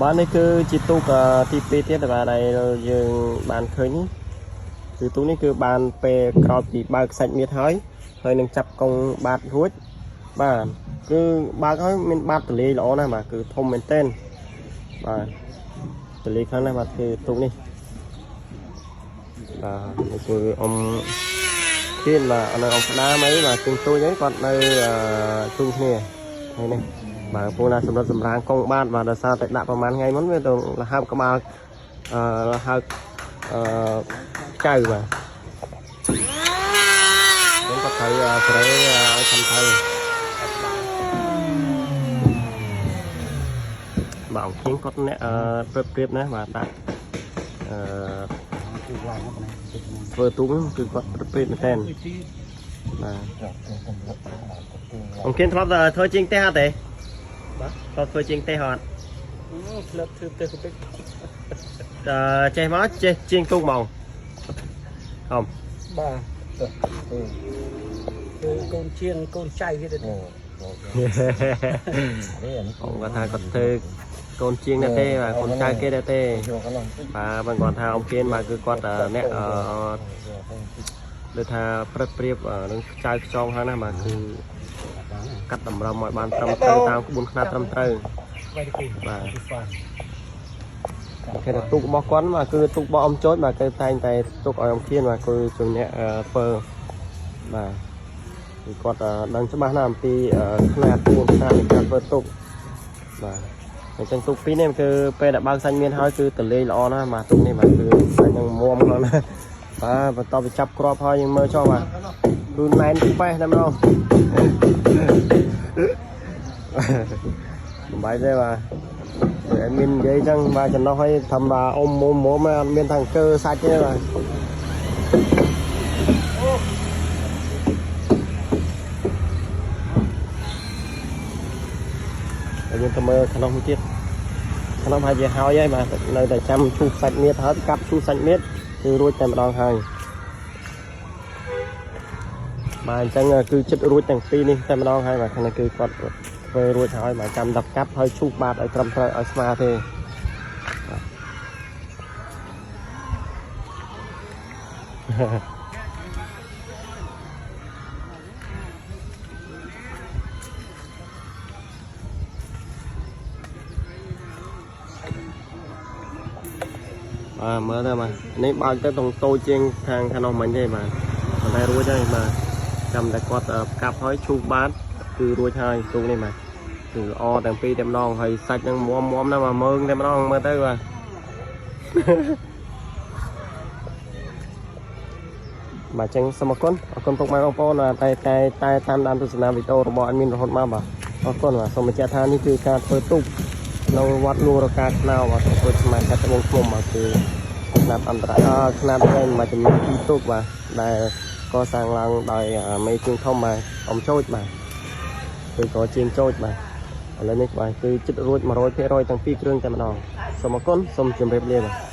បាទនេះគឺជាទូកទី2ទៀតបាទដែលយើងបានឃើញនេះគឺទូកនេះគឺបានពេលក្រោយពីបើកសាច់មៀតហើយហើយនឹងចាប់កង់បាតរួចបាទគឺបើកហើយមានបាតទលាយល្អណាស់បាទគឺធំមែនទែនបាទទលាយខ្លាំងណាស់បាទគឺទូកនេះបាទនេះគឺអ៊ំទៀនបាទនៅអ៊ំស្ដាមអីបាទជើងទូចអីគាត់នៅជុំគ្នាហើយនេះបាទកំពុងតែសម្រិតសម្រាងកង់បាតបាទដោយសារតែដាក់ប្រហែលថ្ងៃមុនវាទៅលហើបក្បាលអឺលហើបអឺចៅបាទខ្ញុំក៏ត្រូវសេរីឲ្យខំត្រូវបាទអង្គៀងគាត់អ្នកប្រៀបប្រៀបណាបាទដាក់អឺធ្វើទូកគឺគាត់ប្រៀបប្រៀបមែនតើបាទអង្គៀងធ្លាប់តែធ្វើជាងផ្ទះអត់ទេ បាទ ធ្លាប់ធ្វើជាងផ្ទះអត់ ធ្លាប់ធ្វើផ្ទះតិច អឺចេះមកចេះជាងទូកហ្មងអម បាទគឺកូនជាងកូនចៅគេទៅ អង្គគាត់ថាគាត់ធ្វើកូនជាងដែរទេបាទកូនចៅគេដែរទេបាទបើគាត់ថាអង្គគៀនបាទគឺគាត់អ្នកអឺដូចថាព្រឹតព្រៀបនឹងចៅខ្ចងហើយណាបាទគឺកាត់តម្រឹមឲ្យបានត្រឹមត្រូវតាមក្បួនខ្នាតត្រឹមត្រូវ បាយទី បាទ ហ្វាន គេថាទូករបស់គាត់បាទគឺទូករបស់អំចូចបាទគេតែងតែទុកឲ្យអំគៀនបាទគឺជាអ្នកធ្វើបាទគឺគាត់ដឹងច្បាស់ណាស់អំពីខ្នាតក្បួនខ្នាតនៃការធ្វើទូកបាទអញ្ចឹងទូកពីរនេះគឺពេលដែលបើកសាច់មានហើយគឺតលេល្អណាស់បាទទូកនេះបាទគឺសាច់នឹងមុំខ្លាំងណាស់បាទបន្ទាប់ពីចាប់គ្រាប់ហើយយើងមើលចុះបាទគឺណែនប៉េះតែម្ដងមិនបាយទេបាទ តែមាននិយាយចឹងបាទចំណុះឲ្យធ្វើបាទអ៊ំមុំមុំអត់មានថាអង្គើសាច់ទេបាទហើយយើងទៅមើលក្នុងមួយទៀតក្នុងហើយជាហើយហើយបាទនៅតែចាំឈូសសាច់មៀតហើយកាប់ឈូសសាច់មៀតគឺរួចតែម្ដងហើយបាទអញ្ចឹងគឺចិត្តរួចទាំងពីរនេះតែម្ដងហើយបាទខាងនេះគឺគាត់ធ្វើរួចហើយបាទចាំដល់កាប់ហើយឈូសបាតឲ្យត្រឹមត្រូវឲ្យស្មើទេ បាទមើលទៅបាទនេះបើកទៅតងតូចជាងខាងខាងនោះមិញទេបាទប៉ុន្តែរួចហើយបាទចាំតែគាត់កាប់ហើយឈូសបាតគឺរួចហើយទូកនេះបាទគឺល្អទាំងពីរតែម្ដងហើយសាច់នឹងមុំមុំណាស់បាទមើងតែម្ដងមើលទៅបាទ បាទអញ្ចឹងសូមអរគុណអរគុណពុកម៉ែបងប្អូនបាទតែតែតែតាមដានទស្សនាវីដេអូរបស់អត់មានរហូតមកបាទអរគុណបាទសូមបញ្ជាក់ថានេះគឺការធ្វើទូកនៅវត្តលួងរកាខ្នោបាទសូមធ្វើស្មារតីត្បូងឃ្មុំបាទគឺខ្នាតអន្តរខ្នាតវែងមួយចំនួនពីរទូកបាទដែលកសាងឡើងដោយមេជាងធំបាទអំចូចបាទគឺក៏ជាងចូចបាទឥឡូវនេះបាទគឺចិត្តរួច100%ទាំងពីរគ្រឿងតែម្ដងសូមអរគុណសូមជម្រាបលាបាទ។